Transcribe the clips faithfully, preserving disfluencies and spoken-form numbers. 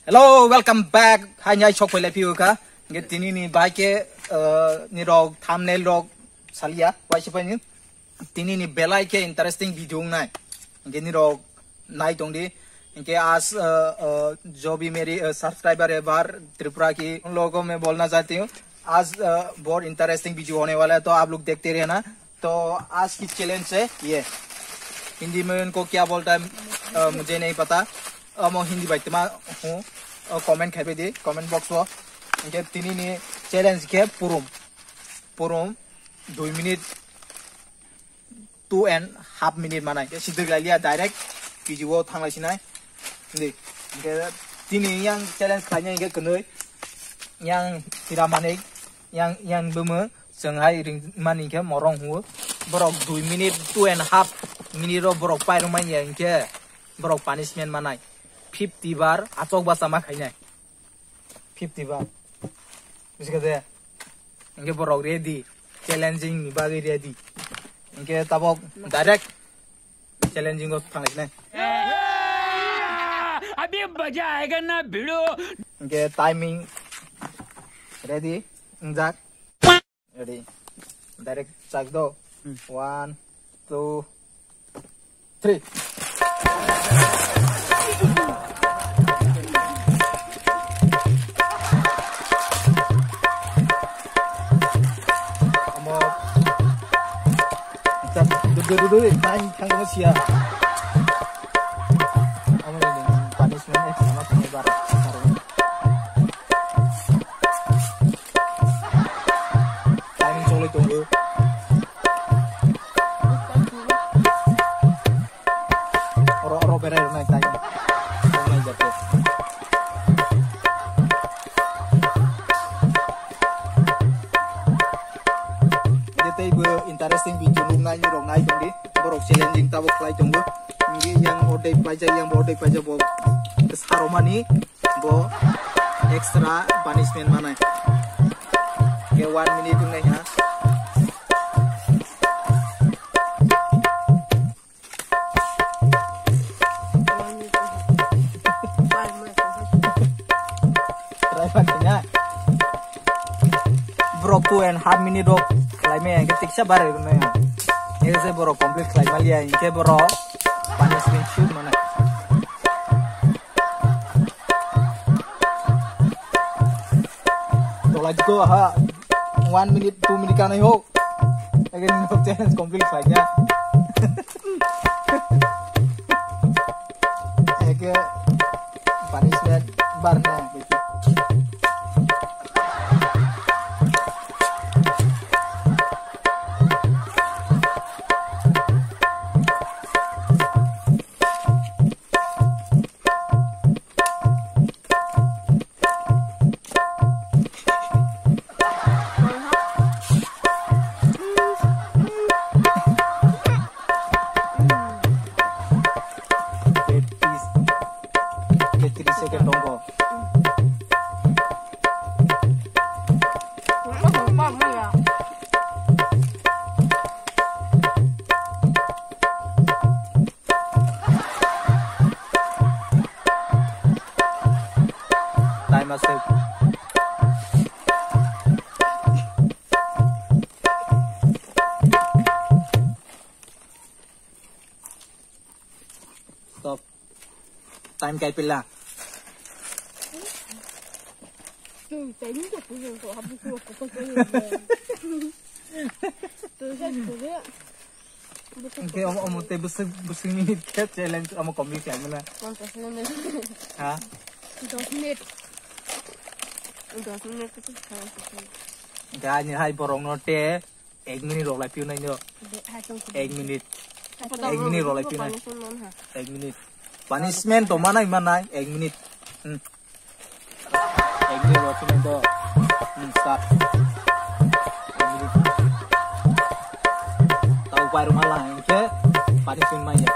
Hello, welcome back. Hai, nyai sok phailai phiyo kha. Nge tini ni bai khe, uh, ni rok thumbnail rok salia, wai se paini. Tini ni belai khe interesting video nai. Nge ni rok nai tong di. Nge as, uh, uh, jo bhi meri, uh, subscriber hai bar Tripura ki, un logo ko main bolna chahti hu. As, uh, bahut interesting video hone wala hai, to aap log dekhte rehna. तो आज की चैलेंज है ये, हिंदी में उनको क्या बोलता है, अ, मुझे नहीं पता। अ, मैं हिंदी बात में हूँ, अ, कमेंट खाई दे, कमेंट बॉक्स वो। इनके तीन ही चैलेंज के पुरुम, पुरुम दो minute, two and half minute माना, ये सीधे ले लिया डायरेक्ट, पीजी वो थांग लाइसिना है। दे, इनके तीन ही yang challenge खाने इनके convey, yang tidak manik, yang, yang beme, Chwng hai ring mani khe morong huo. Borok dui minute, two and half minute ro borok pairwk manya hinkhe borok punishment manai. Fifty bar achok bacha ma khainai. Fifty bar. Bujikhade? Hinkhe borok ready. Challenging ni bagwi ready. Hinkhe tabok direct challenging o thanglai sinai. अभी मजा आएगा ना भिड़ो। Hinkhe timing ready. Wngjak. Ready. Direct chak do. Hmm. One, two, three. Amo. Chak, du, du, du, du, nine, thang mo sia. Amo ni punishment eh, sama kami bar. Timing cholai tongo. Oro, oro berai rwnai timing. Tongnai jate. Tei bo interesting video nuknai ni rok nai tongdi. Borok challenging tabok khlai tongo. Yang ordek paijak, yang bo ordek paijak bo. Saromani. Bo extra punishment manai. Ke one minute wngnai ha. Try pa kina. Borok two and half minute rok khlai maya, hingke tiksa bare rwnai ang. Hingke je borok complete khlai maliya, hingke borok punishment shoot manai. Tolai jiko ha, one minute, two minute kanai ho. Again, no challenge complete khlai ya. Eke punishment barna. Tetis, tetis second tongko. Time aswk. Stop. Time kai pila. Hmm, time ni tak punya kau habis tu aku kau kau. Tu saya tu dia. Hingke omo, omo tei bwswk, bwswk minute khe challenge omo complete khlai mano. Ponchas minute. Ha? Dos minute. Dos minute khe challenge khlai. Hingke ani hai borok no te ek minute rok lai pio nai no. Ek minute. Ek minute rok lai pio nai. Ek minute. Punishment to manai manai ek minute. Hmm. Ek minute rok phunai do. Hmm, start. Ek minute. Tau pai rwma la hingkhe pani chun manya.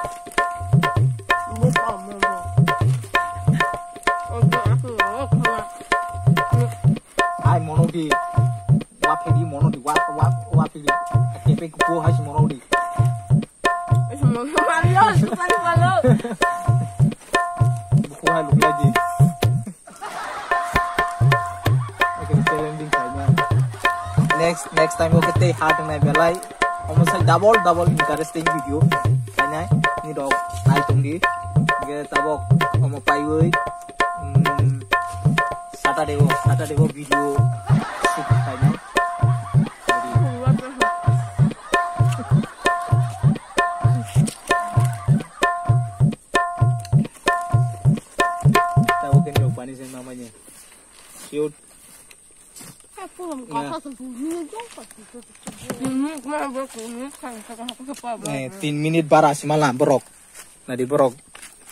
Ai mono di. Wa phedi mono di. Wa, wa, wa phedi. Kepe kupo hai si mono di. Mario, super Mario. Buku hai luklai di. Oke, challenging khaina. Next, next time oke tei ha tongnai belai. Omo sai double, double interesting video. Khainai, ni rok nai tongdi. Oke, tabok omo paiwi. Hmm, Saturday o, Saturday o video shoot khainai. Tabok khe ni rok pani se mamanya. Cute. Eh, tin minute bara si mala borok. Nadi borok.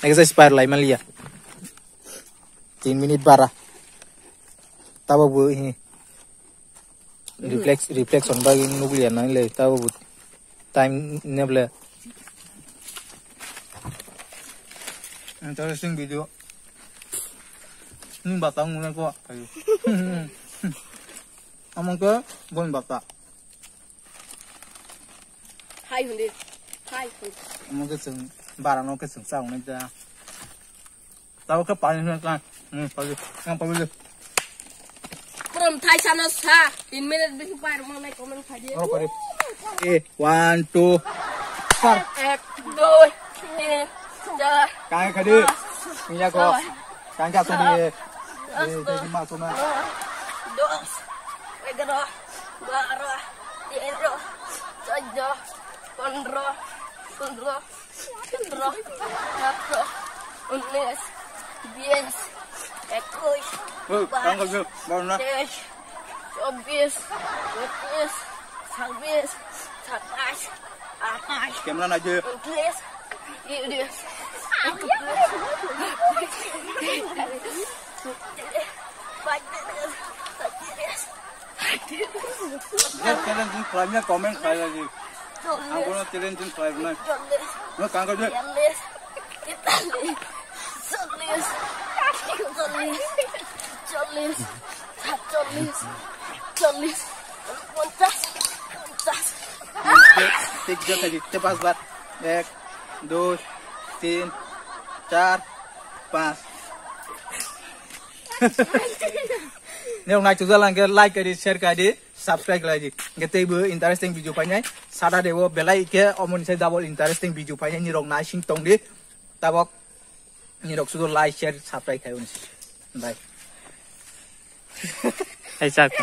Exercise par lai malia. Tin minute bara. Tabo bo hi. Reflex, reflection bagwi nukliya nang le. Tabo bo time neble. Interesting video. Ni batang ngune ko. Amang ke bon bata. Hai hundi. Hai hundi. Amang ke sung bara no ke sung sa ngune da. Tabo ke pani na ka. Hmm, pagi. Yang pagi. Puram thai sana sa. Tin minute bisi par mo nai comment khai di. Oh, pagi. Eh, one, two, start. Ek, doi, tin, char. Kang khai di. Iya ko. Kang ka suni. Eh, jadi masuk na. Dos, egaroh, baroh, teroh, choudoh, pondroh, soloh, sotoroh, atharoh, unis, bis, ekush, bais, teish, chobbish, pochish, chhabbish, satais, atais, untish, tiris, ektiris, paitiris, paitiris. Challenging khlaimya comment khlai lagi. Ang bono challenging khlai nai. No kang kha de. Challenge. Challenge. Challenge. Challenge. Challenge. Challenge. Ponchas. Ponchas. Tik jata di. Te pas bar. Ek, dui, tin, char, panch. Nirok nai chujal angke like kari, share kari, subscribe khlai di. Angke teibo interesting video painai. Saturday o belai ke omoni sai double interesting video painai. Nirok nai sing tong di. Tabok nirok sudo like, share, subscribe khai unsi. Bye. Hai chak.